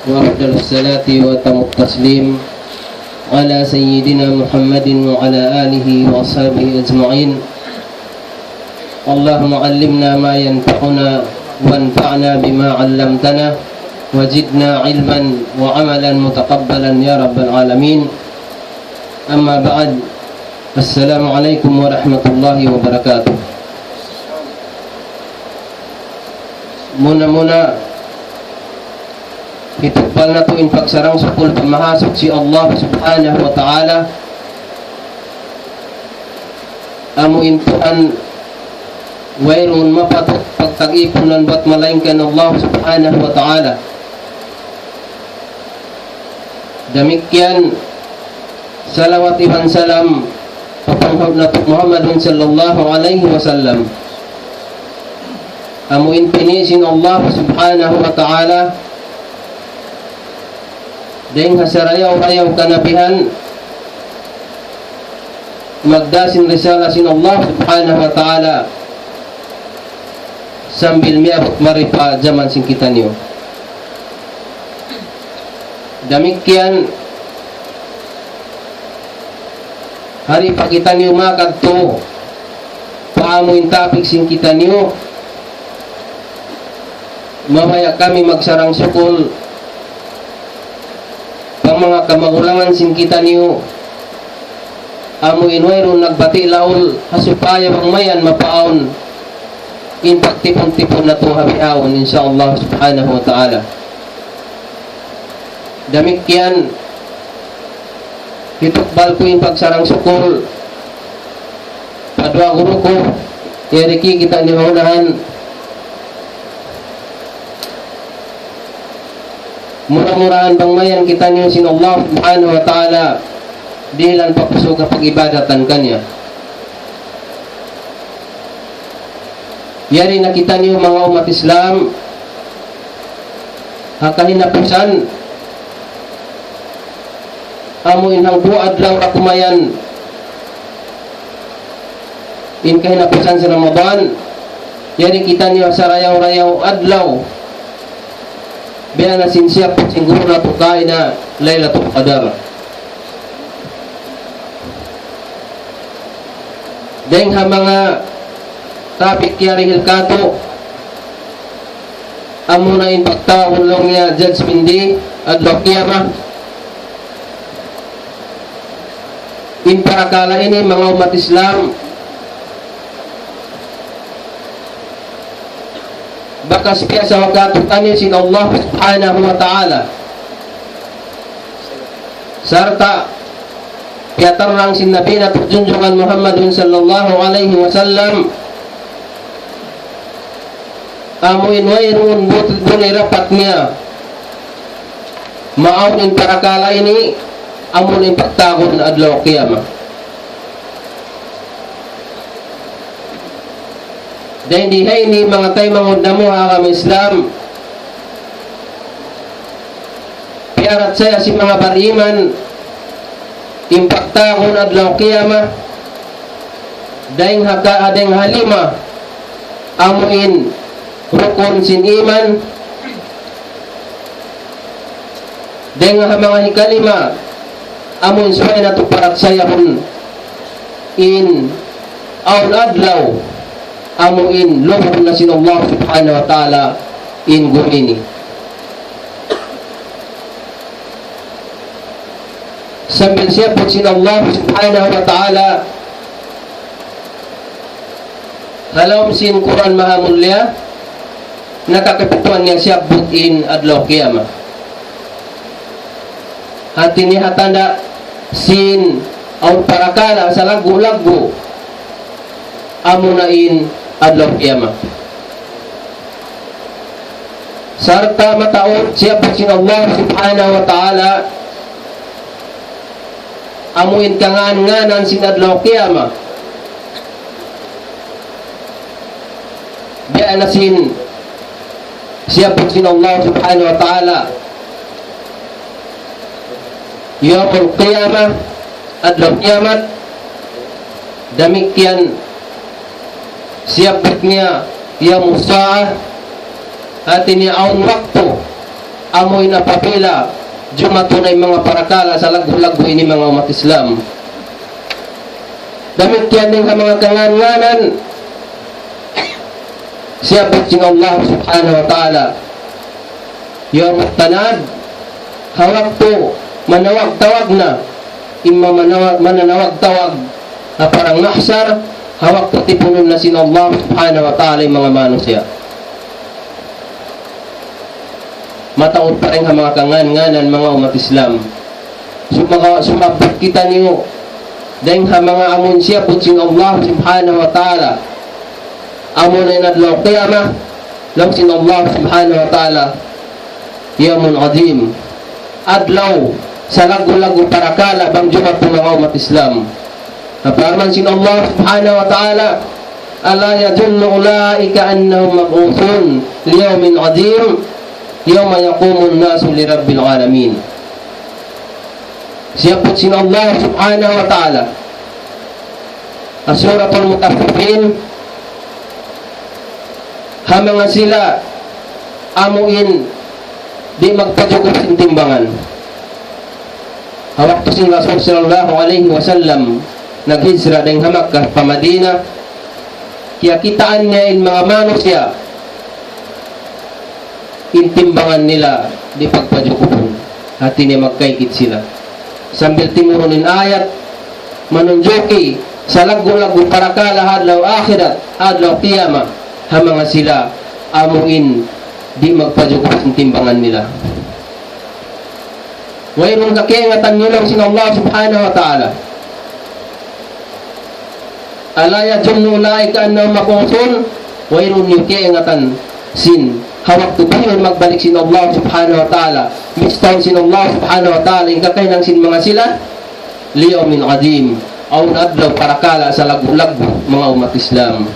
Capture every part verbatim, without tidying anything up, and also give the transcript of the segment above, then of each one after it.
وأفضل الصلاة وأتم التسليم على سيدنا محمد وعلى آله وأصحابه أجمعين. اللهم علمنا ما ينفعنا وانفعنا بما علمتنا وزدنا علما وعملا متقبلا يا رب العالمين. أما بعد، السلام عليكم ورحمة الله وبركاته. Muna-muna, hitukbal natu' in pagsarang-sukul pa Mahasuchi Allah Subhanahu wa Ta'ala. Amu in Tuhan wayruun mapatut pagtag-ipunan bat malaingkan Allah Subhanahu wa Ta'ala. Damikkiyan, salawat iban salam pa panghu' natu' Muhammadun sallallahu alayhi wasallam. Amu in pini' sin Allah Subhanahu wa Ta'ala dayn ha sarayaw-rayaw kanabihan, magdā sin risala sin Allah Subhanahu wa Ta'ala sambil miyabut mari pa jaman sin kitaniyu. Damikkiyan, hari pa kitaniyu makadtu pa amu in topic sin kitaniyu, mabaya' kami magsarang-sukul pa manga kamagulangan sin kitaniyu, amu in wayruun nagbati' laul, ha supaya bang mayan mapaawn in pagtipun-tipun natu' ha bihaun, insya Allah Subhanahu wa Ta'ala. Damikkiyan, hitukbal ku in pagsarang-sukul pa duwa guru ku, yari ki kita ni maunahan. Mura-murahan bang mayan kitaniyu sin Allah Subhanahu wa Ta'ala dihilan pa kusug ha pag-ibadatan kaniya. Yari na kitaniyu manga ummat Islam, ha kahinapusan, amu in hangpu' adlaw na kumayan, in kahinapusan sin Ramadan, yari kitaniyu ha sarayaw-rayaw adlaw, biya' na sin siyaput sin guru natu' kaina Laylatul Qadar. Dayng ha manga topic yari hilkatu, amuna in pagtawagun laung niya Judgment Day, adlaw kiyamat. In parakala' ini, manga ummat Islam, bakas piyasawakatu kaniyu sin Allah Subhanahu wa Ta'ala. Sarta' piyatarrang sin Nabi natu' junjungan Muhammadun sallallahu alayhi wasallam, amu in wayruun but-, bunnal dapat niya maawn in parakala' ini, amu in pagtawagun adlaw kiyamat. Dayn di ha ini manga taymanghud namu' ha agama Islam, piyarachaya sin manga bariman in pagtawagun adlaw kiyamat, dayng ha ka-, dayng ha lima, amu in rukun sin iman, dayng ha manga hikalima, amu in subay natu' parachayahun in awn adlaw, amu in lubung na sin Allah Subhanahu wa Ta'ala in gumi ini. Sambil siyabbut sin Allah Subhanahu wa Ta'ala, ha lawm sin Qur'an Mahamulliya, nakakapituan niya siyabbut in adlaw kiyamat. Hati niya ha tanda' sin awn parakala' salaggu'-laggu', amuna in adlaw kiyamat. Sarta' mataud siyabbut sin Allah Subhanahu wa Ta'ala, amu in kangān-ngānan sin adlaw kiyamat. Biya' na sin siyabbut sin Allah Subhanahu wa Ta'ala, Yawmul Qiyamah, adlaw kiyamat. Damikkiyan siyabbut niya Yawmus Sa'ah, hati niya awn waktu, amu in apabila jumatu na in manga parakala' salaggu'-laggu' ini, manga ummat Islam. Damikkiyan dayn ha manga kangān-ngānan siyabbut sin Allah Subhanahu wa Ta'ala. Yawmut tanad, ha waktu manawag-tawag na, imma manawa-, mananawag-tawag ha parang mahsar, ha waktu tipunun na sin Allah Subhanahu wa Ta'ala in manga manusiya'. Mataud pa dayn ha manga kangān-ngānan, manga ummat Islam. Sumagawa', sumabbut kitaniyu dayn ha manga amun siyabbut sin Allah Subhanahu wa Ta'ala. Amu na in adlaw qiyamah, laung sin Allah Subhanahu wa Ta'ala, yawmun azim. Adlaw salaggu'-laggu' parakala' bang jumatu, manga ummat Islam. Parman sin Allah Subhanahu wa Ta'ala, ألا يظن أولئك أنهم مبعوثون ليوم عظيم يوم يقوم الناس لرب العالمين. Siyabbut sin Allah Subhanahu wa Ta'ala ha Suratul Mutaffifin, ha manga sila amu in di' magpajukup sin timbangan. Ha waktu sin Rasul sallallahu alayhi wasallam naghijra dayn ha Makkah pa Madinah, kiyakitaan niya in manga manusiya', in timbangan nila di' pagpajukupun. Hati niya magkaykit sila. Sambil timurun in ayat, manunjuki salaggu'-laggu' parakala' ha adlaw akhirat, ha adlaw qiyamah, ha manga sila amu in di' magpajukup sin timbangan nila. Wayruun kakiyaingatan niyu, laung sin Allah Subhanahu wa Ta'ala. ألا يظن أولئك أنهم مبعوثون. Wayruun niyu kiyaingatan sin ha waktu bihun magbalik sin Allah Subhanahu wa Ta'ala. Bistahun sin Allah Subhanahu wa Ta'ala in kakahinang sin manga sila. ليوم عظيم. Awn adlaw parakala' salaggu'-laggu', manga ummat Islam.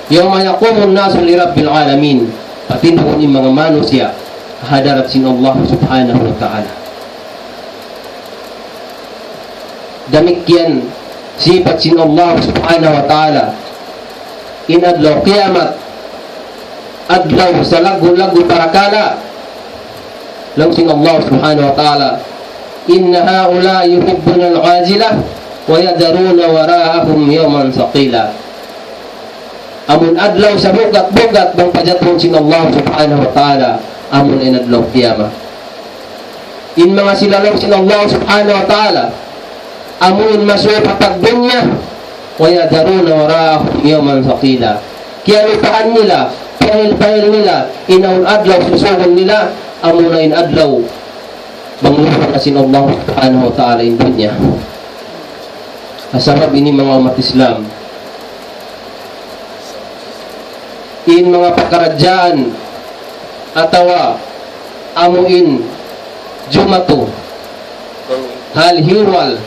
يوم يقوم الناس لرب العالمين. Patindugun in manga manusiya' ha hadarat sin Allah Subhanahu wa Ta'ala. Damikkiyan sipat sin Allah Subhanahu wa Ta'ala. In adlaw kiyamat, adlaw salaggu'-laggu' parakala'. Laung sin Allah Subhanahu wa Ta'ala, إن هؤلاء يحبون العاجلة ويذرون وراءهم يوما ثقيلا. Amun adlaw sabugat-bugat bang pajatuhun sin Allah Subhanahu wa Ta'ala, amun in adlaw qiyamah. In manga sila, laung sin Allah Subhanahu wa Ta'ala, amu in masuuk pa pagdunya, ويذرون وراءهم يوما ثقيلا. Kiyalupahan nila, pahil-pahil nila, in awn adlaw susugun nila, amu na in adlaw bang lupa na sin Allah Subhanahu wa Ta'ala in dunya. Sabab ini, manga ummat Islam, in manga pakaradjaan atawa amu in jumatu, hal ihwal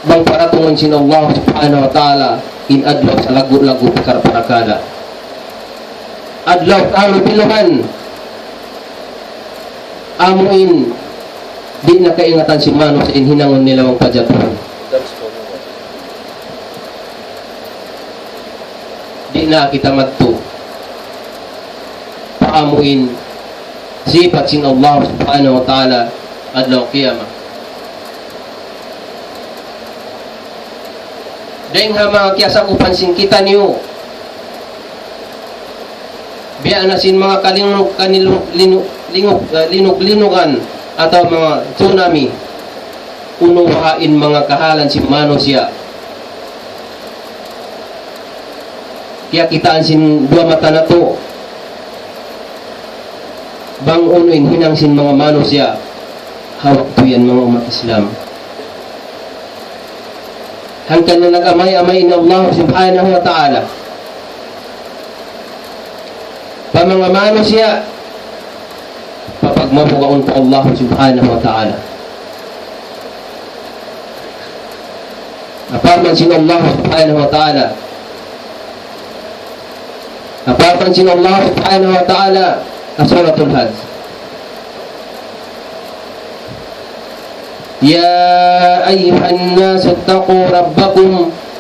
bang paratungun sin Allah Subhanahu wa Ta'ala in adlaw salaggu'-laggu' pakar-parakala'. Adlaw kalubiluhan amu in di' na kaingatan sin manusiya' in hinangun nila bang pajatuhun. Di' na kita madtu pa amu in sipat sin Allah Subhanahu wa Ta'ala adlaw qiyamah. Dayng ha manga kiyasakupan sin kitaniyu, biya' na sin manga kalinguk, kanilu-, linu-, linguk, eh, linug-linugan atawa manga tsunami, unu baha' in manga kahalan sin manusiya'. Kiyakitaan sin duwa mata natu' bang unu in hinang sin manga manusiya' ha waktu yan, manga ummat Islam. Hangkan na nag-amay-amay in Allah Subhanahu wa Ta'ala pa manga manusiya', papagmabugaun pa Allah Subhanahu wa Ta'ala. Parman sin Allah Subhanahu wa Ta'ala. Parman sin Allah Subhanahu wa Ta'ala ha Suratul Hajj. يا أيها الناس اتقوا ربكم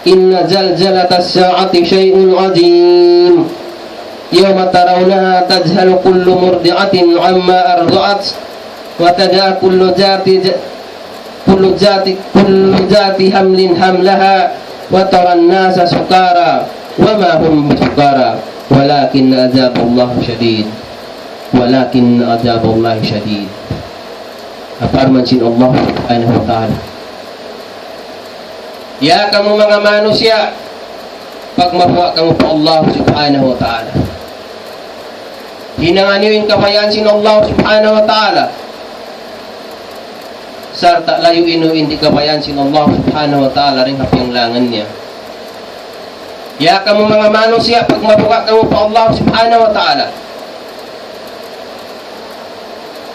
إن زلزلة الساعة شيء عظيم. يوم ترونها تذهل كل مرضعة عما أرضعت وتضع كل ذات ج-، كل ذات، كل ذات حمل حملها وترى الناس سكارى وما هم بسكارى ولكن عذاب الله شديد. ولكن عذاب الله شديد. Parman sin Allah Subhanahu wa Ta'ala. Ya kamu manga manusiya', pagmabuga' kamu pa Allah Subhanahu wa Ta'ala. Hinanga niyu in kabayaan sin Allah Subhanahu wa Ta'ala. Sarta' layui niyu in di' kabayaan sin Allah Subhanahu wa Ta'ala dayn ha piyanglangan niya. Ya kamu manga manusiya', pagmabuga' kamu pa Allah Subhanahu wa Ta'ala.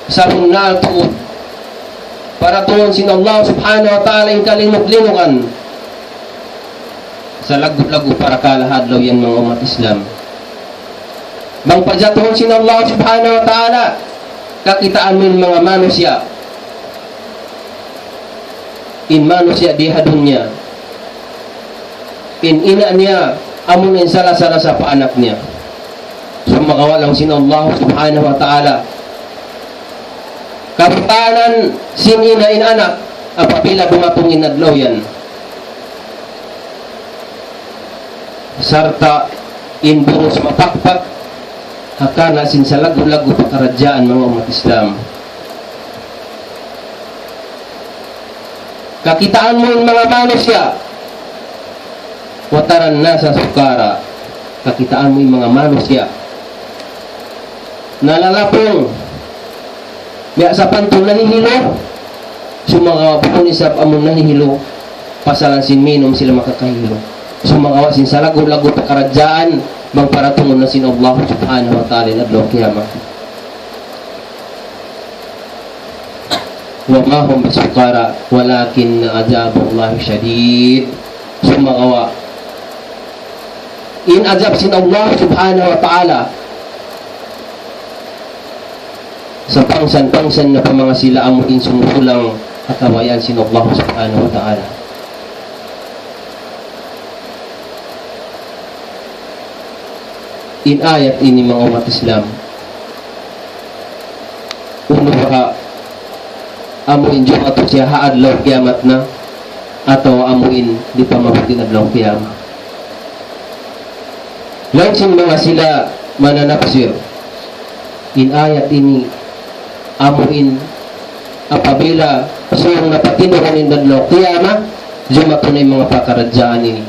Sabunnal tuud, paratungun sin Allah Subhanahu wa Ta'ala in kalinug-linugan. Salaggu'-laggu' parakala' ha adlaw yan, manga ummat Islam. Bang pajatuhun sin Allah Subhanahu wa Ta'ala, kakitaan mu in manga manusiya'. In manusiya' di ha dunya. In ina' niya, amu in sala-sala sa pa anak niya. Sumagawa' laung sin Allah Subhanahu wa Ta'ala, kabtangan sin ina' in anak, apabila dumatung in adlaw yan. Sarta' in burus mapakpak, ha karna' sin salaggu'-laggu' pakaradjaan, manga ummat Islam. Kakitaan mu in manga manusiya'. وترى الناس سكارى. Kakitaan mu in manga manusiya'. Nalalapung. Biya' sapantun nahihilu. Sumagawa' bukun isab amun nahihilu. Pasalan sin minum sila makakahilu. Sumagawa' sin salaggu'-laggu' pakaradjaan, bang paratungun na sin Allah Subhanahu wa Ta'ala in adlaw kiyamat. وما هم بسكارى ولكن عذاب الله شديد. Sumagawa', in ajab sin Allah Subhanahu wa Ta'ala, sapangsan-pangsan na pa manga sila amu in sumusulang ha kabayaan sin Allah Subhanahu wa Ta'ala. In ayat ini, manga ummat Islam, unu baha', amu in jumatu siya ha adlaw kiyamat na, atawa amu in di' pa maabut in adlaw kiyamat. Laung sin manga sila mananapsir, in ayat ini, amu in apabila sūng na patindugan in adlaw kiyamat, jumatu na in manga pakaradjaan ini.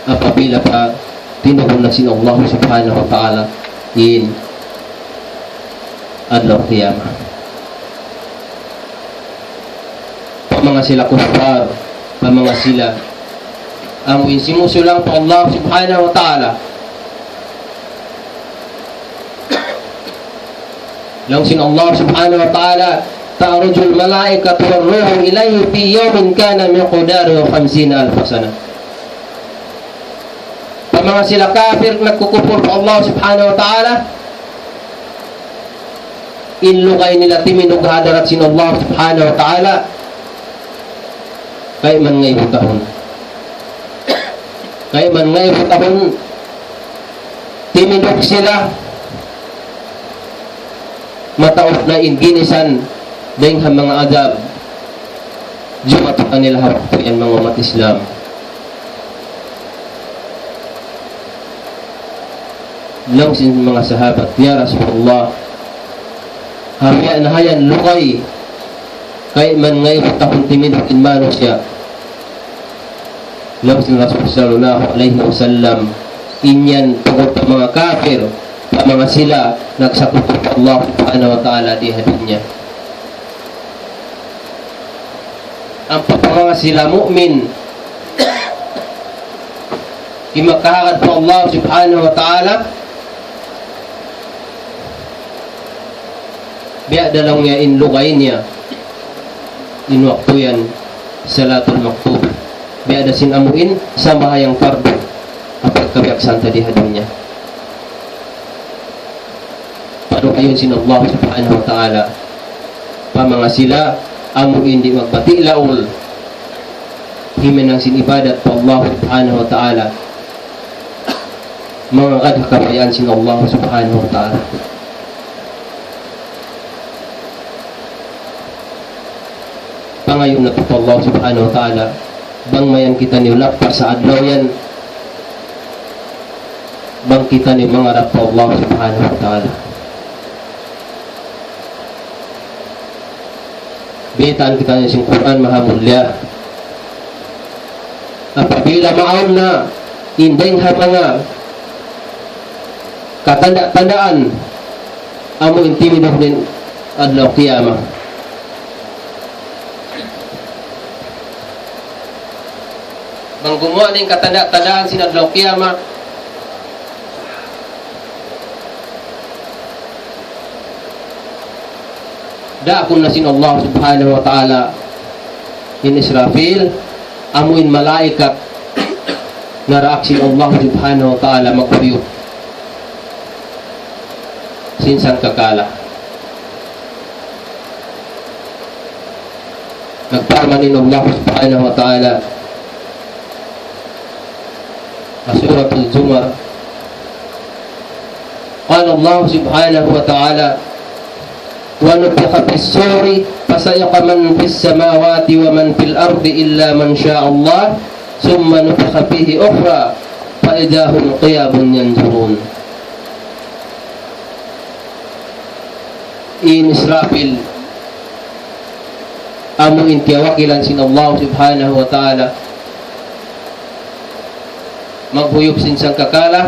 Apabila patindugun na sin Allah Subhanahu wa Ta'ala in adlaw kiyamat. Pa manga sila kuffar, pa manga sila amu in simusulang pa Allah Subhanahu wa Ta'ala. Laung sin Allah Subhanahu wa Ta'ala, تعرج الملائكة والروح إليه في يوم كان مقداره خمسين ألف سنة. Pa manga sila kafir nagkukupur pa Allah Subhanahu wa Ta'ala, in lugay nila timindug ha hadarat sin Allah Subhanahu wa Ta'ala, kayman ngaibu tahun. Kayman ngaibu tahun, timindug sila, mataud na in ginisan dayn ha manga adab, jumatu kanila ha waktu yan, manga ummat Islam. Laung sin manga sahabat, "Ya Rasulullah, ha biya' na ha yan lugay, kayman ngaibu tahun timindug in manusiya'?" Laung sin Rasul sallallahu alayhi wasallam, "In yan tungud pa manga kafir, pa manga sila nagsakutu pa Allah Subhanahu wa Ta'ala di ha dunya." Ampa pa manga sila mu'min, in makahagad pa Allah Subhanahu wa Ta'ala, biya' da laung niya in lugay niya, in waktu yan, salatul maktub. Biya' da sin amu in sambahayang pardu, apabila kabiyaksaan ta di ha dunya. Padugayan sin Allah Subhanahu wa Ta'ala pa manga sila amu in di' magbati' laul, himinang sin ibadat pa Allah Subhanahu wa Ta'ala, mangagad ha kabayaan sin Allah Subhanahu wa Ta'ala. Pangayuun natu' pa Allah Subhanahu wa Ta'ala, bang mayan kitaniyu lappas ha adlaw yan, bang kitaniyu mangarap pa Allah Subhanahu wa Ta'ala. Baytaan kitaniyu sin Qur'an mahamulliya. Apabila maawn na in dayng ha manga katanda-tandaan amu in timindug niya adlaw qiyamah. Bang gumuwa' na in katanda-tandaan sin adlaw qiyamah, daakun na sin Allah Subhanahu wa Ta'ala in Israfil, amu in malaikat naraak sin Allah Subhanahu wa Ta'ala maghuyup sin sangkakala. Nagparman in Allah Subhanahu wa Ta'ala ha Suratul Zumar, قال الله سبحانه وتعالى: ونفخ في الصور فصعق من في السماوات ومن في الأرض إلا من شاء الله ثم نفخ فيه أخرى فإذا هم قيام ينظرون. In Israfil, amu in kiyawakilan sin Allah Subhanahu wa Ta'ala maghuyup sin sangkakala,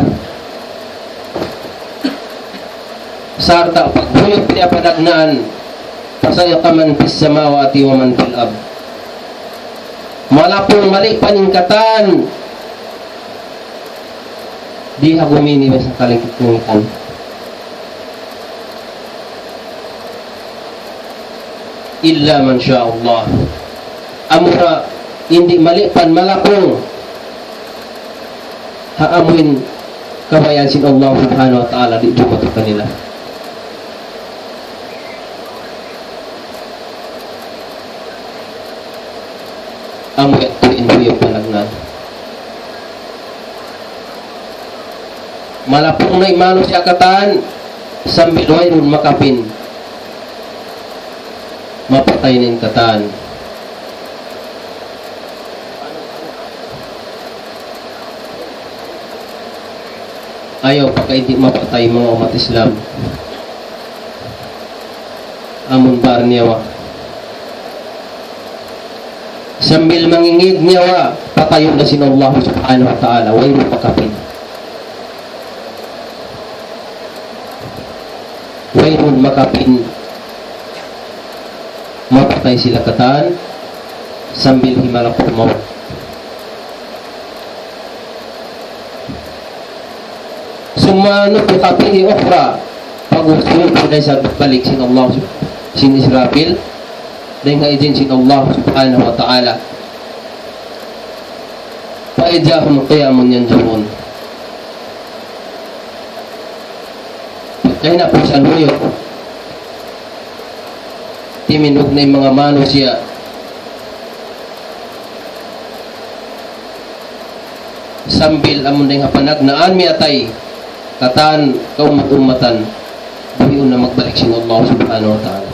sarta' paghuyup niya panagnaan, فصعق من في السماوات ومن في الأرض. Malapung malipun in katan di ha gumi ini iban sin kalangit-langitan. إلا من شاء الله. Amura in di' malipun malapung ha amuin kabayaan sin Allah Subhanahu wa Ta'ala di' jumatu kanila. Amu yadtu in huyup panagnaan. Malapung na in manusiya' katan sambil wayruun makapin. Mapatay na in katan. Ayaw pakain di' mapatay, manga ummat Islam. Amun bar niyawa. Sambil mangingig niyawa, patayun na sin Allah Subhanahu wa Ta'ala, wayruun makapin. Wayruun makapin. Mapatay sila katan sambil hi malakul maut. ثم نفخ فيه أخرى. Pag-usuli na isab balik sin Allah, sin Israfil, dayn ha izin sin Allah Subhanahu wa Ta'ala. فإذا هم قيام ينظرون. Kahinapusan huyup, timindug na in manga manusiya'. Sambil amun dayn ha panagnaan miyatay, katan kaummat-ummatan, buhiun na magbalik sin Allah Subhanahu wa Ta'ala.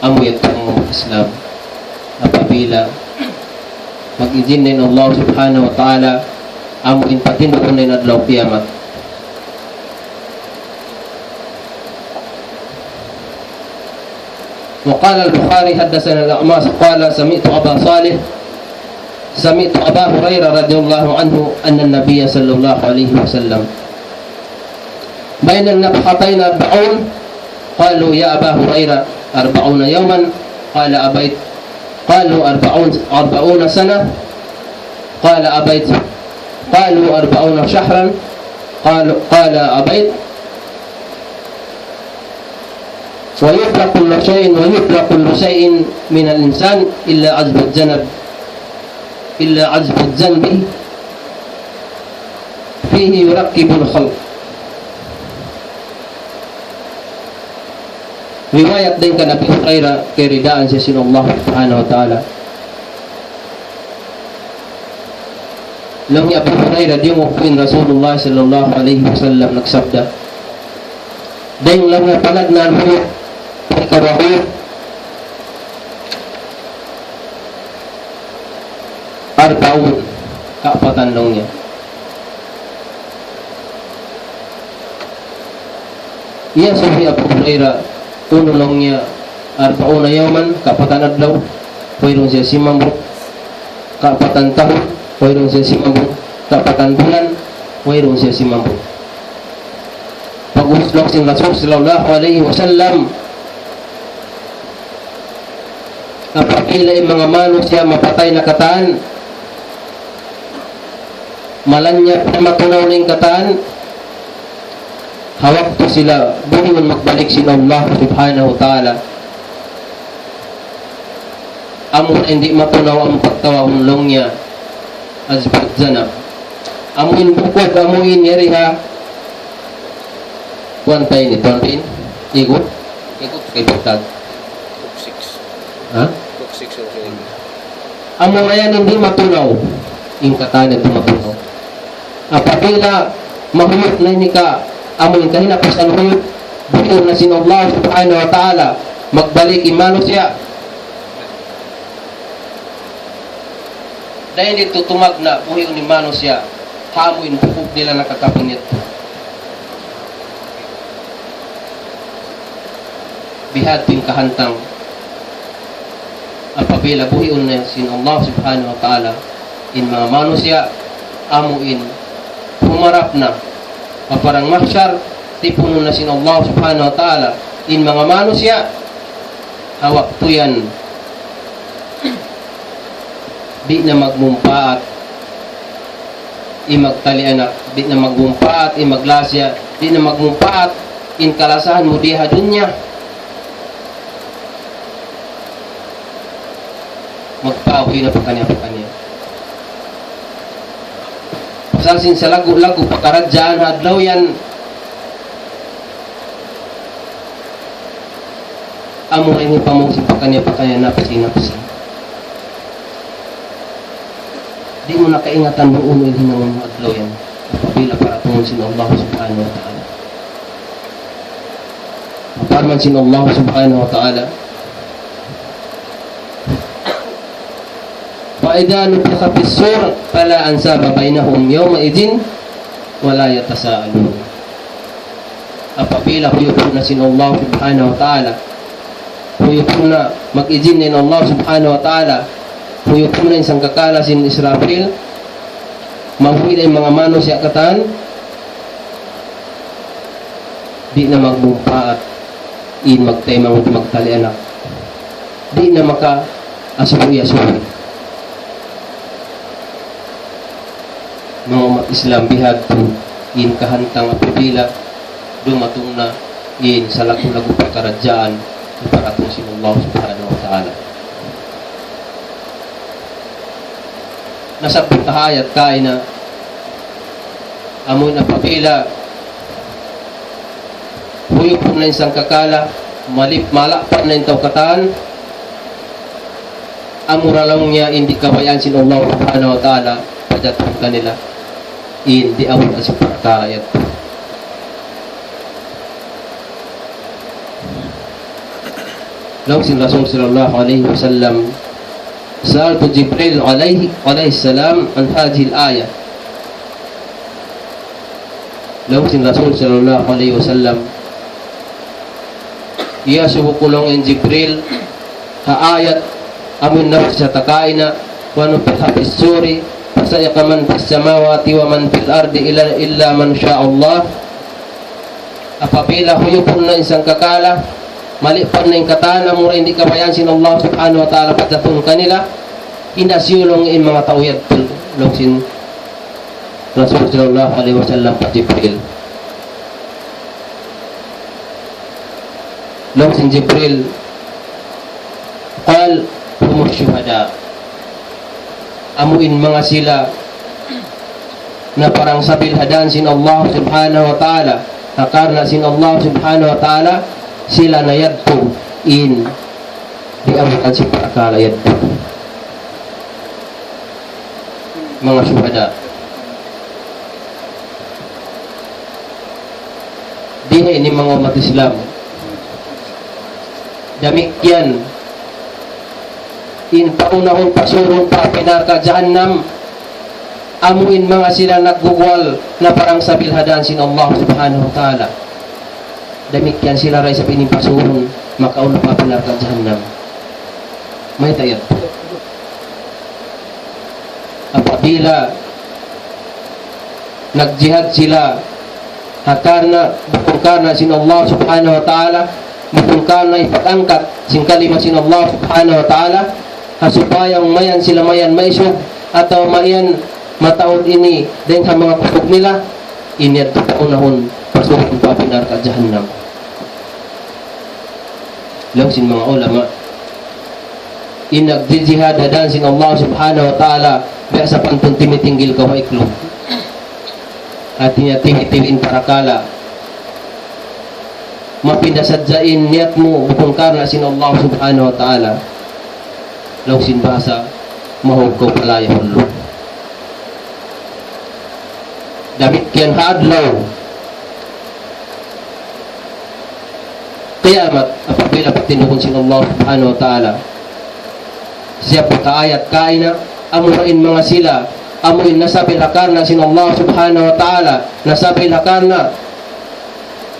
Amu yadtu manga ummat Islam. Apabila mag-izin na in Allah Subhanahu wa Ta'ala, amu in patindugun na in adlaw kiyamat. وقال البخاري: حدثنا الأعمش قال: سمعت أبا صالح، سمعت أبا هريرة رضي الله عنه أن النبي صلى الله عليه وسلم بين النفختين أربعون. قالوا: يا أبا هريرة، أربعون يوما؟ قال: أبيت. قالوا: أربعون، أربعون سنة؟ قال: أبيت. قالوا: أربعون شهرا؟ قال: قال: أبيت. ويبلى كل شيء، ويبلى كل شيء من الإنسان إلا عجب الذنب، إلا عجب الذنب فيه يركب الخلق. Riwayat dayn kan Abi Hurairah, kiyaridaan siya sin Allah Subhanahu wa Ta'ala. Laung hi Abu Hurairah, diyungug ku in Rasulullah sallallahu alayhi wasallam nagsabda. Dayn laung niya panagnaan mu, ikaw aku, arba'un, kaapatan laung niya. Iyasubu hi Abu Hurairah, unu laung niya, arba'una yawman, kaapatan adlaw, wayruun siya simambung, kaapatan tahun, wayruun siya simambung, kaapatan bulan, wayruun siya simambung. Pag'ubus laung sin Rasul sallallahu alayhi wasallam, apabila in manga manusiya' mapatay na katan, malanyap na, matunaw na in katan, ha waktu sila buhiun magbalik sin Allah Subhanahu wa Ta'ala. Amu in di' matunaw, amu pagtawagun laung niya, azbat zanab. Amu in bukug, amu in yari ha, kuwan ta ini, kuwan ta ini, igut, igut kay butag. Book six. Ha? Book six ang sinin. Amu na yan in di' matunaw. In katan di' matunaw. Apabila mahuyup na ini ka, amu in kahinapusan huyup, buhiun na sin Allah Subhanahu wa Ta'ala, magbalik in manusiya'. Dayn ditu tumagna', buhiun in manusiya', ha amu in bukug nila nakakapingit. Bihadtu in kahantang apabila buhiun na sin Allah Subhanahu wa Ta'ala in manga manusiya', amu in humarap na pa parang mahsyar, tipunun na sin Allah Subhanahu wa Ta'ala in manga manusiya', ha waktu yan, di' na magmumpaat in magtali anak, di' na magmumpaat in maglasa, di' na magmumpaat in kalasahan mu di ha dunya. Magpahuy na pakaniya-pakaniya. Pasal sin salaggu'-laggu' pakaradjaan ha adlaw yan, amu ra in pamung sin pakaniya-pakaniya, napsi-napsi. Di' mu na kaingatan bang unu in hinangun mu adlaw yan, apabila paratungun sin Allah Subhanahu wa Ta'ala. Parman sin Allah Subhanahu wa Ta'ala, فإذا نفخ في الصور فلا أنساب بينهم يومئذ ولا يتساءلون. Apabila huyupun na sin Allah Subhanahu wa Ta'ala, huyupun na, mag-izin na in Allah Subhanahu wa Ta'ala, huyupun na in sangkakala sin Israfil, mahuy na in manga manusiya' katan, di' na magmumpaat in magtaymanghud, magtali anak. Di' na makaasubuy-asubuy. Manga ummat Islam, bihadtu in kahantang apabila dumatung na in salaggu'-laggu' pakaradjaan, paratungun sin Allah Subhanahu wa Ta'ala. Nasabbut ha ayat kaina, amu in apabila huyupun na in sangkakala, malip-, malappan na in tau katan, amura laung niya in di' kabayaan sin Allah Subhanahu wa Ta'ala, pajatun kanila in di' awal na sin parkala' yadtu. Laung sin Rasul sallallahu alayhi wasallam, سألت جبريل عليه، عليه السلام عن هذه الآية. Laung sin Rasul sallallahu alayhi wasallam, iyasubu ku laung in Jibril ha ayat amun nabasa ta kaina, ونفخ في الصور فصعق من في السماوات ومن في الأرض إلا، إلا من شاء الله. Apabila huyupun na in sangkakala, malippan na in katan, amura in di' kabayaan sin Allah Subhanahu wa Ta'ala pajatun kanila, hinda siyulung in manga tau yadtu, laung sin Rasul sallallahu alayhi wasallam pa Jibril. Laung sin Jibril, قال: هم الشهداء. Amu in manga sila naparang sabil ha dan sin Allah Subhanahu wa Ta'ala, ha karna' sin Allah Subhanahu wa Ta'ala, sila na yadtu in diabutan sin parakala' yadtu. Manga shuhada. Di ha ini manga ummat Islam. Damikkiyan in paunahun pasurun pa api narka' jahannam, amu in manga sila nagguguwal na parang sabil ha dan sin Allah Subhanahu wa Ta'ala. Damikkiyan sila da isab in pasurun makauna pa api narka' jahannam. Mayta' yadtu? Apabila nagjihad sila ha karna', bukun karna' sin Allah Subhanahu wa Ta'ala, bukun karna' ipag-angkat sin kalima sin Allah Subhanahu wa Ta'ala, ha supaya mayan sila mayan maisug atawa mayan mataud ini dayn ha manga kusug nila, ini yadtu paunahun pasurun pa api narka' jahannam. Laung sin manga ulama, in nagjijihad ha dan sin Allah Subhanahu wa Ta'ala, biya' sapantun timitinggil kaw ha iklug. Hati niya tiwi-tiwi in parakala'. Mapinda sadja in niyat mu, bukun karna' sin Allah Subhanahu wa Ta'ala. Laung sin bahasa, mahug kaw pa laya hulug. Damikkiyan ha adlaw kiyamat, apabila patindugun sin Allah Subhanahu wa Ta'ala. Siya pa ka ayat kaina, amu in manga sila, amu in nasabil ha karna' sin Allah Subhanahu wa Ta'ala, nasabil ha karna'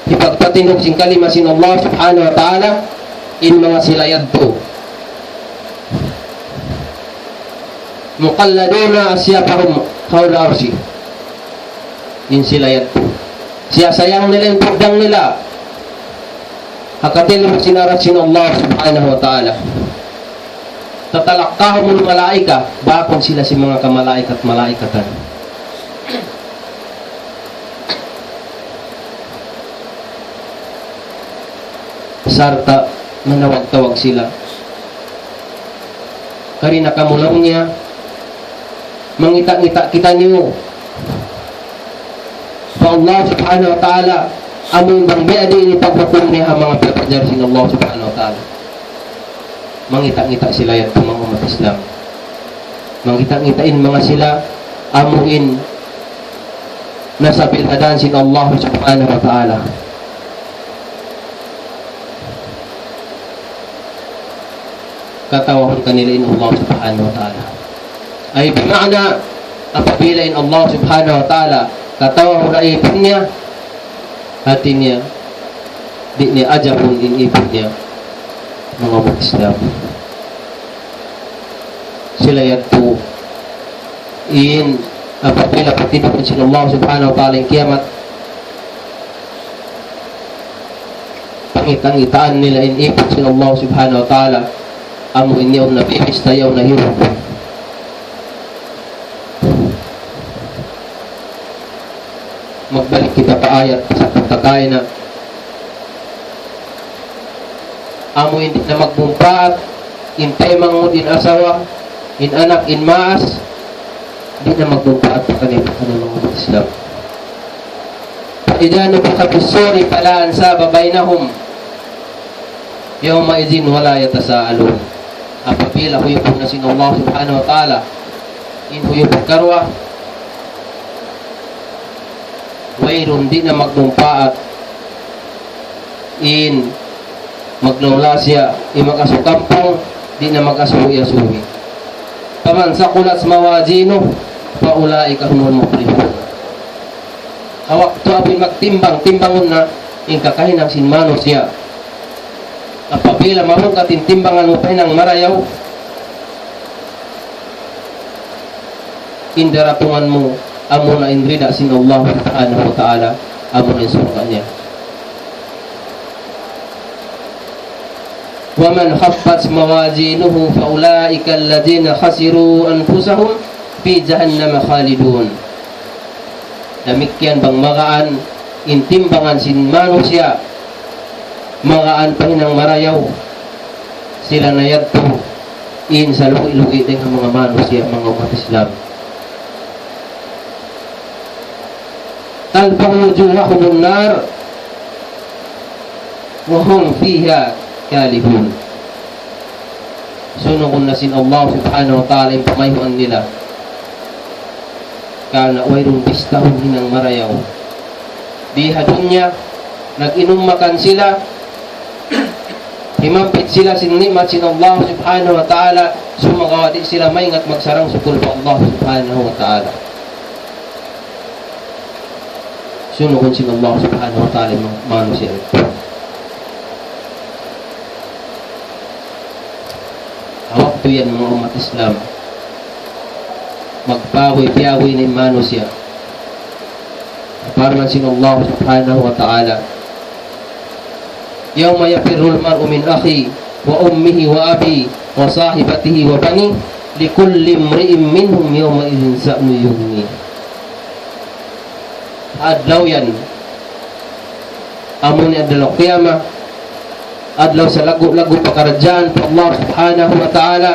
hipagpatindug sin kalima sin Allah Subhanahu wa Ta'ala, in manga sila yadtu. مخلدون أسيافهم حول العرش. In sila yadtu. Siyasayang nila in pugdang nila ha katilbud sin aras sin Allah Subhanahu wa Ta'ala. تتلقاهم الملائكة, baakun sila sin manga kamalaikat-malaikatan. Sarta' manawag-tawag sila. Karina' kamu laung niya, mangita'-ngita' kitaniyu pa Allah Subhanahu wa Ta'ala, amu in bang biya' diin in paghukum niya ha manga piyapanjari sin Allah Subhanahu wa Ta'ala. Mangita'-ngita' sila yadtu manga ummat Islam. Mangita'-ngita' in manga sila, amu in nasabil ha dan sin Allah Subhanahu wa Ta'ala. Katawahun kanila in Allah Subhanahu wa Ta'ala. Ay, bima'na, apabila in Allah Subhanahu wa Ta'ala katawahun ha ipun niya, hati niya, di' niya ajabun in ipun niya, manga ummat Islam. Sila yadtu in apabila patindugun sin Allah Subhanahu wa Ta'ala in kiyamat, pangita'-ngitaan nila in ipun sin Allah Subhanahu wa Ta'ala, amu in yaun na bibista, yaun na hirug. Magbalik kita pa ayat sa pagkakain na amu in di' na magmumpaat, in taymanghud, in asawa, in anak, in maas, di' na magmumpaat pa kaniya, pa kaniya manga ummat Islam. فإذا نفخ في الصور فلا أنساب بينهم يومئذ ولا يتساءلون. Apabila huyupun na sin Allah Subhanahu wa Ta'ala in huyup karuwa, wayruun, di' na magmumpaat in maglawlasiya, in mag-asukampung, di' na mag-asuwi-asuwi. فمن ثقلت موازينه فأولئك هم المفلحون. Ha waktu amu in magtimbang, timbangun na in kakahinang sin manusiya'. Apabila mabugat in timbangan mu pa hinang marayaw, in daratungan mu, amuna in rida sin Allah Subhanahu wa Ta'ala, amuna in surga' niya. ومن خفت موازينه فأولئك الذين خسروا أنفسهم في جهنم خالدون. Damikkiyan bang magaan in timbangan sin manusiya', magaan pa hinang marayaw, sila na yadtu in salugi'-lugi' dayn ha manga manusiya', manga ummat Islam. تلفح وجوههم النار وهم فيها كالحون. Sunugun na sin Allah subhanahu wa ta'ala in pamayhuan nila. Karna' wayruun bistahun hinang marayaw. Di ha dunya, nag-inum makan sila, himampit sila sin ni'mat sin Allah subhanahu wa ta'ala, sumagawa' di' sila maingat magsarang-sukul pa Allah subhanahu wa ta'ala. Sunugun sin Allah subhanahu wa ta'ala in manusiya'. Ha waktu yan, manga ummat Islam, magpaguy-piyaguy na in manusiya'. Parman sin Allah subhanahu wa ta'ala, يوم يفر المرء من أخيه وأمه وأبيه وصاحبته وبنيه لكل امرئ منهم يومئذ شأن يغنيه. Adlaw yan, amun adlaw qiyamah, adlaw salaggu'-laggu' pakaradjaan pa Allah subhanahu wa ta'ala,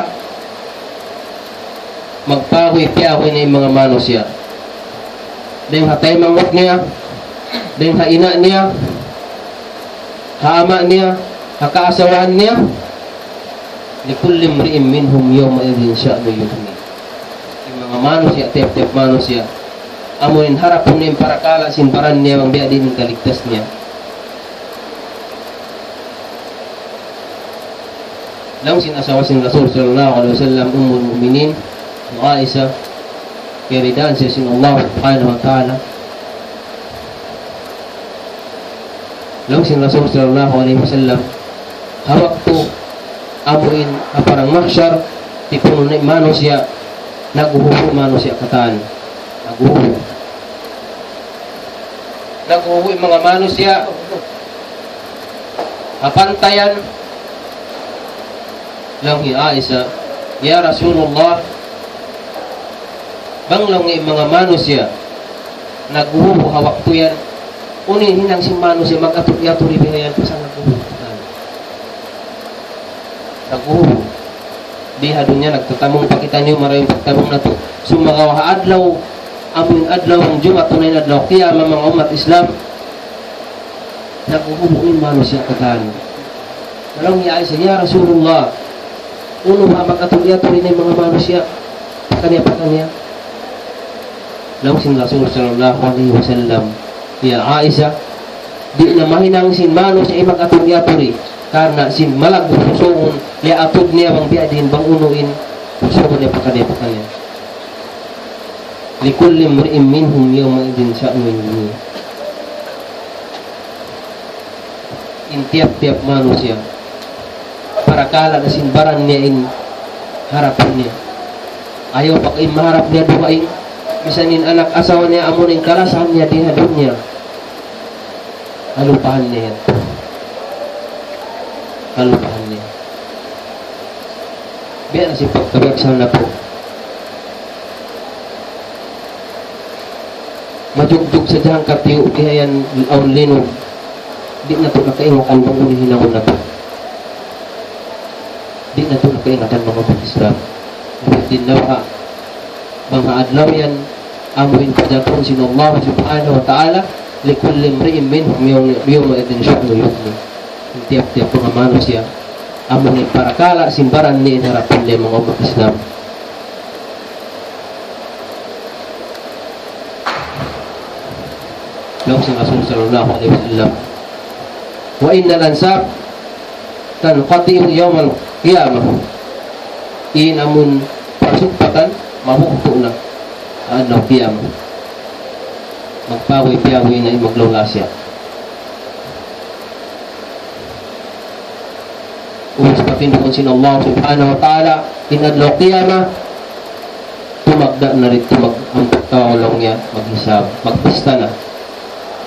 magpaguy-piyaguy na in manga manusiya'. Dayn ha taymanghud niya, dayn ha ina' niya, ha ama' niya, ha kaasawahan niya, لكل امرئ منهم يومئذ شأن يغنيه. In manga manusiya', tiyap-tiyap manusiya', amun harapun niya in parakala' sin baran niya bang biya' diin in kaligtas niya. Laung sin asawa sin Rasul sallallahu alayhi wasallam, Ummul Mu'minin, Aisha, kiyaridaan siya sin Allah subhanahu wa ta'ala. Laung sin Rasul sallallahu alayhi wasallam, ha waktu amuin ha parang mahsyar, tipunun na in manusiya', naghuhubu' manusiya' katan. Naghuhubu'. Naghuhubu' in manga manusiya' ha pantayan. Laung hi Aisha, "Ya Rasulullah, bang laung in manga manusiya' naghuhubu' ha waktu yan, unu in hinang sin manusiya' mag-atud-yatud bihayan pasal naghuhubu'?" Naghuhubu'. Di ha dunya nagtatamung pa kitaniyu, marayaw in pagtamung natu'. Sumagawa' ha adlaw, amun adlaw Jumaat, na in adlaw qiyamah, manga ummat Islam, naghuhubu' in manusiya' katan. Laung hi Aisha, "Ya Rasulullah, unu ba mag-atud-yatud in manga manusiya'? Pakaniya, pakaniya." Laung sin Rasul sallallahu alayhi wasallam, "Ya Aisha, di' na mahinang sin manusiya' in mag-atud-yatud, karna' sin malaggu' susungun, liyatud niya bang biya' diin, bang unu in susungun niya, pakaniya, pakaniya." لكل امرئ منهم يومئذ شأن يغنيه. In tiyap-tiyap manusiya', parakala' na sin baran niya in harapun niya. Ayaw pa in maharap niya dugaing, misan in anak asawa niya, amun in kalasahan niya di ha dunya. Kalupahan niya yan. Kalupahan niya. Biya' na sin pagkabiyaksahan natu'. Majugjug sadja hangkatiyu', bihayan awn linug. Di' natu' na kaingatan bang unu in hinangun natu'. Di' natu' na kaingatan, manga ummat Islam. Di' na baha'. Bang ha adlaw yan, amu in pajatuhun sin Allah subhanahu wa ta'ala, لكل امرئ منهم يوم، يومئذ شأن يغنيه. In tiyap-tiyap manga manusiya', amu in parakala' sin baran niya in harapun niya, manga ummat Islam. Laung sin Rasul sallallahu alayhi wasallam, وإن الأنساب تنقطع يوم القيامة. In amun pasugpatan, mabuhtu' na adlaw qiyamah. Magpaguy-piyaguy na in maglawlasiya. Ubus patindugun sin Allah subhanahu wa ta'ala, in adlaw qiyamah, tumagna' na didtu mag-, ang pagkawalaw niya, maghisab, magbista na.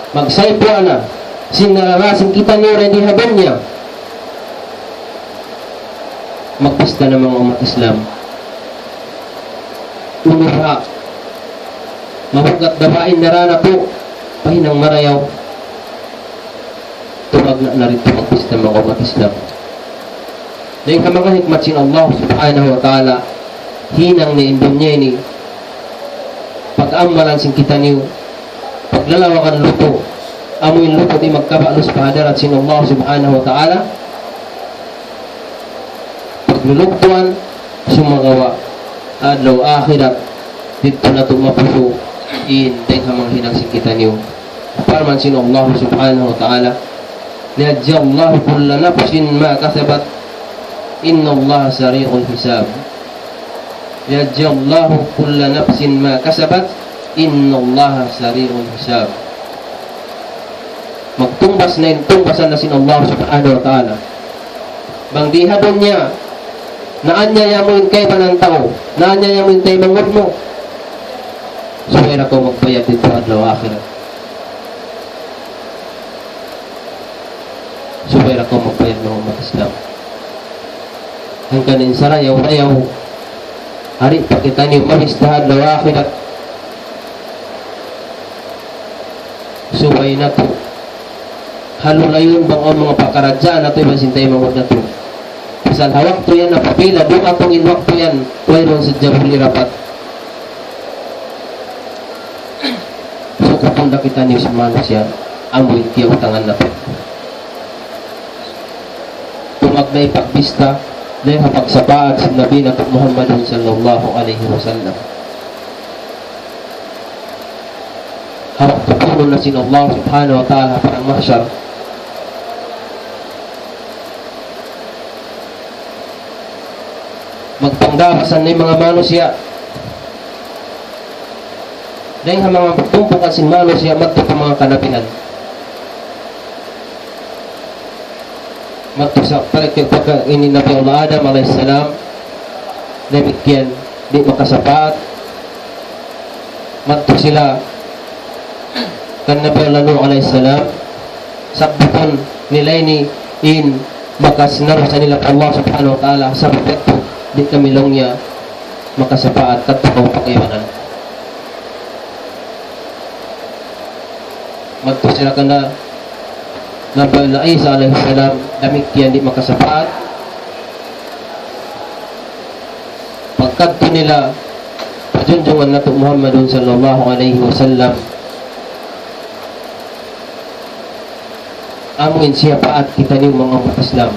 Magsaypuan na, sin nararasin kitaniyu di ha dunya. Magbista na, manga ummat Islam. Unu ra, mabugat dabain na ra natu', pahinang marayaw. Tumagna' na didtu magbista, manga ummat Islam. Dayn ha manga hikmat sin Allah subhanahu wa ta'ala, hinang niya in dunya ini, pag-amalan sin kitaniyu, paglalawagan lutu', Amu in lugud di' magkabalus pa hadarat sin Allah Subhanahu wa Ta'ala. Paglulugtuan, sumagawa' adlaw akhirat, didtu natu' mapusu' in dayng ha manga hinang sin kitaniyu. Parman sin Allah Subhanahu wa Ta'ala, ليجزي الله كل نفس ما كسبت، إن الله سريع الحساب. ليجزي الله كل نفس ما كسبت، إن الله سريع الحساب. Magtungbas na in tungbasan na sin Allah Subhanahu wa Ta'ala. Bang di ha dunya, naanyaya mu in kaibanan tau, naanyaya mu in taymanghud mu, subay da kaw magbayad didtu adlaw akhirat. Subay da kaw magbayad, manga ummat Islam. Hangkan in sarayaw-rayaw, hari pa kitaniyu mabista ha adlaw akhirat. Subay natu' halulayun bang awn manga pakaradjaan natu' iban sin taymanghud natu'. Pasal ha waktu yan, apabila dumatung in waktu yan, wayruun sadja buli rapat. Sukupun da kitaniyu sin manusiya', amu in kiyautangan natu'. Tumagna' in pagbista, dayn ha pagsapaat sin Nabi natu' Muhammadun sallallahu alayhi wasallam. Ha waktu punun na sin Allah Subhanahu wa Ta'ala ha padang mahsar, magpangdabasan na in manga manusiya'. Dayn ha manga tumpukan sin manusiya' madtu pa manga kanabihan. Madtu sa' parikil pagka ini Nabi Allah Adam alayhis salam, damikkiyan di' makasapaat. Madtu sila kan Nabi Allah Nuh alayhis salam, sabbutun nila ini in bakas narusa nila pa Allah Subhanahu wa Ta'ala, sabab yadtu di' kami laung niya makasapaat kadtu kaw pa kaibanan. Madtu sila kan Nabi Allah Isa alayhis salam, damikkiyan di' makasapaat. Pagkadtu nila pa junjungan natu' Muhammadun sallallahu alayhi wasallam, amu in siyapaat kitaniyu manga ummat Islam.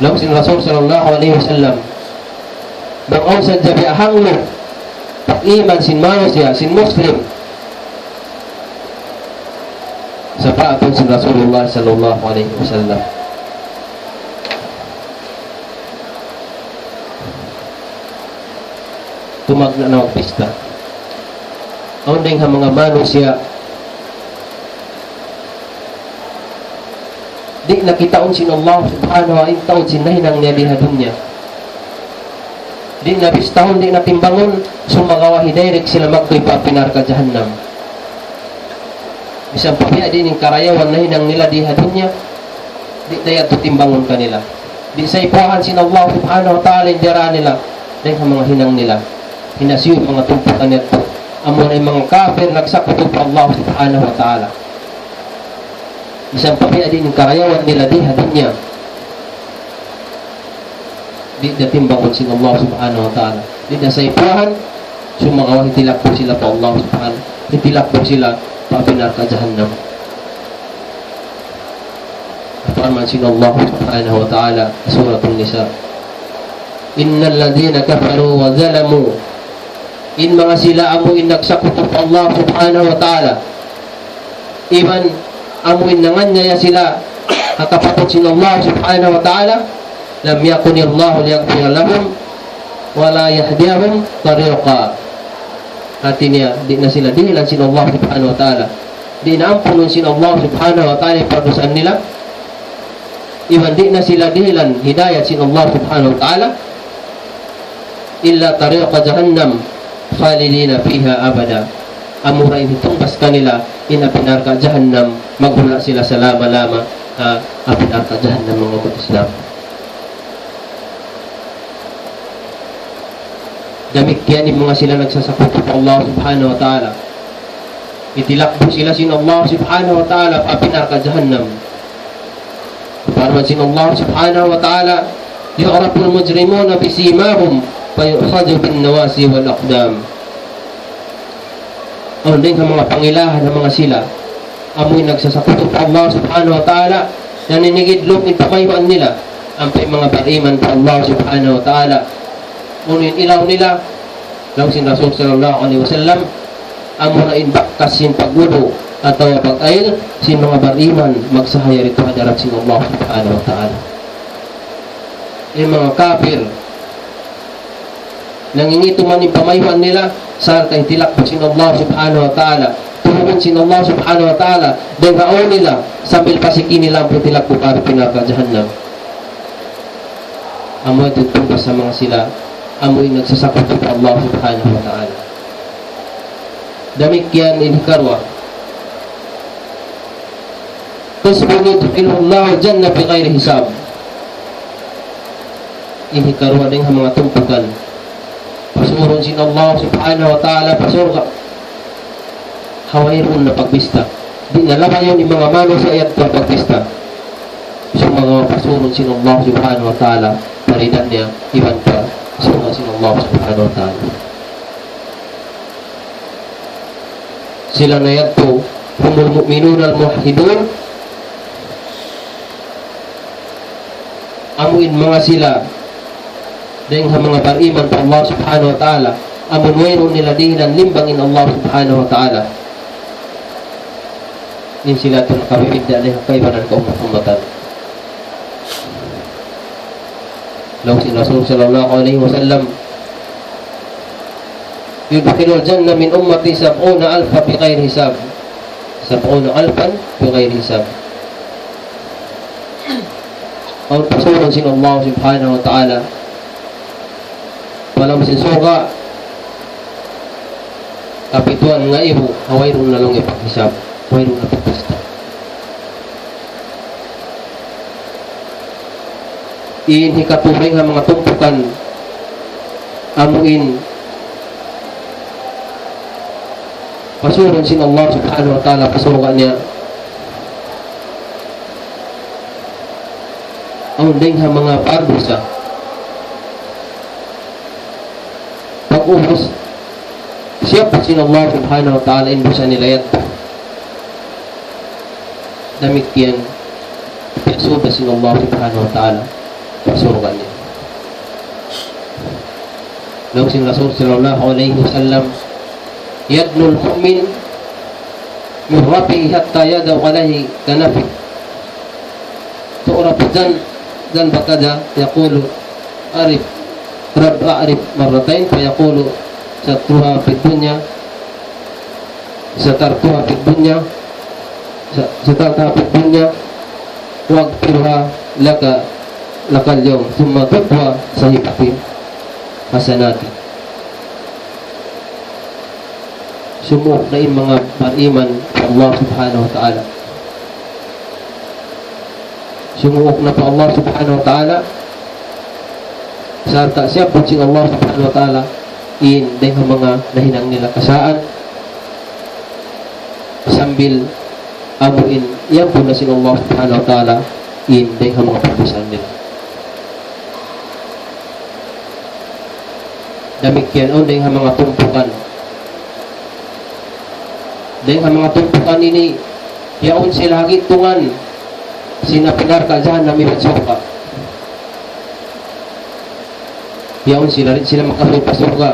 Laung sin Rasul sallallahu alayhi wasallam, bang awn sadja biya' hanglu pag-iman sin manusiya', sin Muslim, sapaatun sin Rasulullah sallallahu alayhi wasallam. Tumagna' na magbista. Awn dayng ha manga manusiya', di' na kitaun sin Allah Subhanahu wa Ta'ala in taud sin nahinang niya di ha dunya. Di' na bistahun, di' na timbangun, sumagawa' hidirect sila magtuy pa api narka' jahannam. Misan pa biya' diin in karayawan nahinang nila di ha dunya, di' da yadtu timbangun kanila. Di' sa ipuhan sin Allah Subhanahu wa Ta'ala in diyarā nila, dayng ha manga hinang nila. Hinasiyu in manga tumpukan yadtu. Amuna in manga kapir nagsakutu pa Allah Subhanahu wa Ta'ala. Misan pa biya' diin in karayawan nila di ha dunya, di' da timbangun sin Allah Subhanahu wa Ta'ala. Di' da sa ipuhan, sumagawa' hitilapun sila pa Allah Subhanahu, hitilapun sila pa api narka' jahannam. Parman sin Allah Subhanahu wa Ta'ala, Suratun Nisa, إن الذين كفروا وظلموا, in manga sila amu in nagsakutu pa Allah Subhanahu wa Ta'ala, iban amu in nanganiaya sila ha kapatut sin Allah Subhanahu wa Ta'ala, لم يكن الله ليغفر لهم ولا ليهديهم طريقا. Hāti niya, di' na sila dihilan sin Allah Subhanahu wa Ta'ala. Di' na ampunun sin Allah Subhanahu wa Ta'ala in pardusahan nila. Iban di' na sila dihilan hidayat sin Allah Subhanahu wa Ta'ala. إلا طريق جهنم خالدين فيها أبدا. Amura in hitungbas kanila in api narka' jahannam, maghula' sila salama-lama ha api narka' jahannam, manga ummat Islam. Damikkiyan in manga sila nagsasakutu pa Allah Subhanahu wa Ta'ala. Hitilapun sila sin Allah Subhanahu wa Ta'ala pa api narka' jahannam. Parman sin Allah Subhanahu wa Ta'ala, يعرف المجرمون بسيماهم فيؤخذ بالنواصي والأقدام. Awn dayn ha manga pangilahan ha manga sila, amu in nagsasakutu pa Allah Subhanahu wa Ta'ala, naninigidlum in pamayhuan nila, ampa in manga bariman pa Allah Subhanahu wa Ta'ala, unu in ilaw nila, laung sin Rasul sallallahu alayhi wasallam, amura in bakas sin pagwudu' atawa pag-ayil sin manga bariman magsahaya didtu ha hadarat sin Allah Subhanahu wa Ta'ala. In manga kapir, nangingitu man in pamayhuan nila, sarta' hitilakbuk sin Allah Subhanahu wa Ta'ala. Tuhugun sin Allah Subhanahu wa Ta'ala, dayn ha awn nila, sambil pasiki nila ampa hitilakbuk pa narka' jahannam. Amu yadtu in tumbas ha manga sila, amu in nagsasakutu pa Allah Subhanahu wa Ta'ala. Damikkiyan in hikaruwa. قسم يدخله الله الجنة بغير حساب. In hikaruwa dayn ha manga tumpukan. Pasurun sin Allah Subhanahu wa Ta'ala pa surga'. Ha wayruun na pagbista. Di' na labayun in manga manusiya' yadtu ha pagbista. Sumagawa' pasurun sin Allah Subhanahu wa Ta'ala pa rida niya iban pa surga' sin Allah Subhanahu wa Ta'ala. Sila na yadtu, هم المؤمنون الموحدون. Amu in manga sila, dayn ha manga bariman pa Allah Subhanahu wa Ta'ala, amun wayruun nila dihilan limbang in Allah Subhanahu wa Ta'ala. In sila yadtu nakabibidda' dayn ha kaibanan kaummat-ummatan. Laung sin Rasul sallallahu alayhi wasallam, يدخل الجنة من أمتي سبعون ألفا بغير حساب. سبعون ألفا بغير حساب. Awn pasurun sin Allah Subhanahu wa Ta'ala pa lawm sin surga', kapituan ngaibu, ha wayruun na laung niya paghisab, wayruun na pagbista. In hikatū dayn ha manga tumpukan, amu in pasurun sin Allah Subhanahu wa Ta'ala pa surga' niya, awn dayn ha manga pardusa. Pag'ubus, siyaput sin Allah Subhanahu wa Ta'ala in dusa nila yadtu. Damikkiyan, piyasuda sin Allah Subhanahu wa Ta'ala pa surga' niya. Laung sin Rasul sallallahu alayhi wasallam, يدنو المؤمن من ربه حتى يضع عليه كنفه. تعرف ذن-، ذنب كذا، يقول: أعرف، رب أعرف، مرتين، فيقول: سترتها في الدنيا، سترتها في الدنيا، س-، سترتها في الدنيا، وأغفرها لك، لك اليوم، ثم تطوى صحيفة حسناته. Sumuuk na in manga bariman pa Allah Subhanahu wa Ta'ala. Sumuuk na pa Allah Subhanahu wa Ta'ala. Sarta' siyaput sin Allah Subhanahu wa Ta'ala in dayn ha manga nahinang nila kasaan. Sambil amu in iyampun na sin Allah Subhanahu wa Ta'ala in dayn ha manga pagdusa nila. Damikkiyan awn dayn ha manga tumpukan. Dayn ha manga tumpukan ini, yaun sila ha gi'tungan sin api narka' jahannam iban surga'. Yaun sila, di' sila makasūd pa surga'.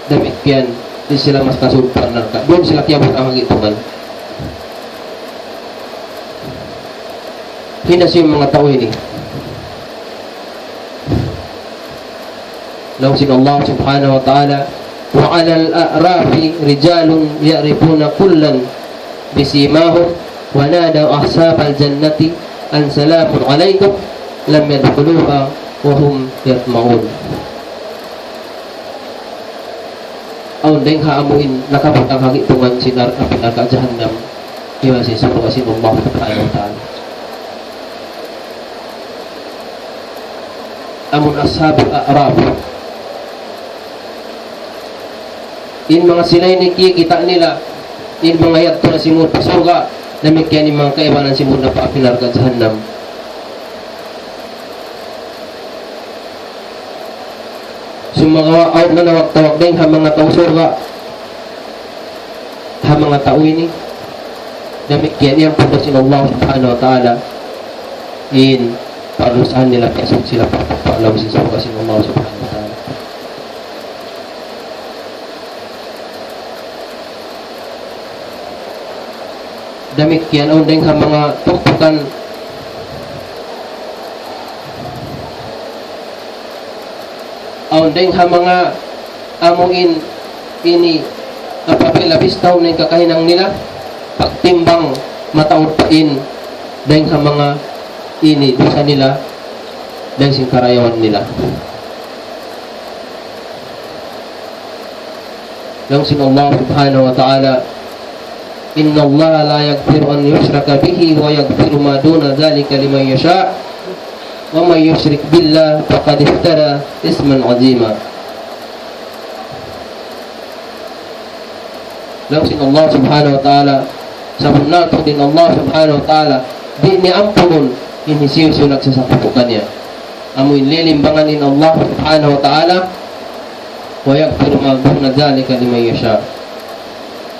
Damikkiyan, di' sila makasūd pa narka'. Duun sila kiyabutang ha gi'tungan. Hisiyu in manga tau ini? Laung sin Allah Subhanahu wa Ta'ala, وعلى الأعراف رجال يعرفون كلا بسيماهم ونادوا أصحاب الجنة أن سلام عليكم لم يدخلوها وهم يطمعون. Awn dayn ha amu in nakabutang ha gi'tungan sin nar-, api narka' jahannam, iban sin surga' sin Allah Subhanahu wa Ta'ala. Amun ashabul a'raf. In manga sila ini kikita' nila, in manga yadtu na simud pa surga', damikkiyan in manga kaibanan simud na pa api narka' jahannam. Sumagawa' awn nanawag-tawag dayn ha manga tau surga'. ha manga tau ini, damikkiyan iyampun da sin Allah Subhanahu wa Ta'ala in pardusahan nila, piyasud sila pa, pa, pa lawm sin surga' sin Allah Subhanahu wa Ta'ala. Damikkiyan awn dayng ha manga tumpukan, awn dayng ha manga amuin ini, apabila bistahun na in kakahinang nila, pagtimbang mataud pa in dayng ha manga ini dusa nila, dayng sin karayawan nila. Laung sin Allah Subhanahu wa Ta'ala, إن الله لا يغفر أن يشرك به ويغفر ما دون ذلك لمن يشاء ومن يشرك بالله فقد افترى إثما عظيما. Laung sin Allah Subhanahu wa Ta'ala, sabunnal tuud in Allah Subhanahu wa Ta'ala, di' niya ampunun in hisiyu-siyu nagsasakutu kaniya. Amu in lilimbangan in Allah Subhanahu wa Ta'ala, ويغفر ما دون ذلك لمن يشاء.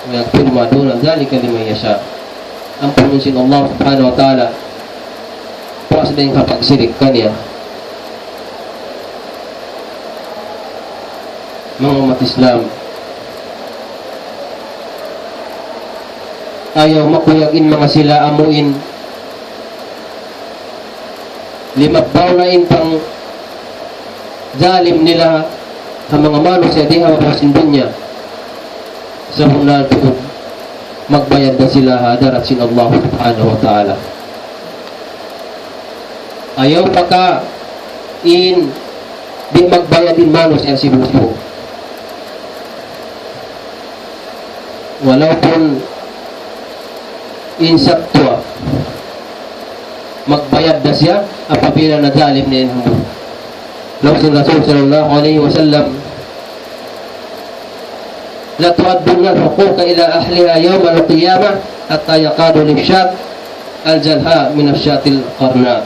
ويغفر ما دون ذلك لمن يشاء. Ampunun sin Allah Subhanahu wa Ta'ala puas dayn ha pagsirik kaniya. Manga ummat Islam, ayaw makuyag in manga sila amuin limabbaw na in pangzalim nila ha manga manusiya' di ha babaw sin dunya. Sabunnal tuud, magbayad da sila ha hadarat sin Allah Subhanahu wa Ta'ala. Ayaw pa ka in di' magbayad in manusiya' sibu'-sibu'. Walaupun in sattuwa, magbayad da siya apabila nazalim niya in hambuuk. Laung sin Rasul sallallahu alayhi wasallam, لتؤدن الحقوق إلى أهلها يوم القيامة حتى يقاد للشاة الجلحاء من الشاة القرناء.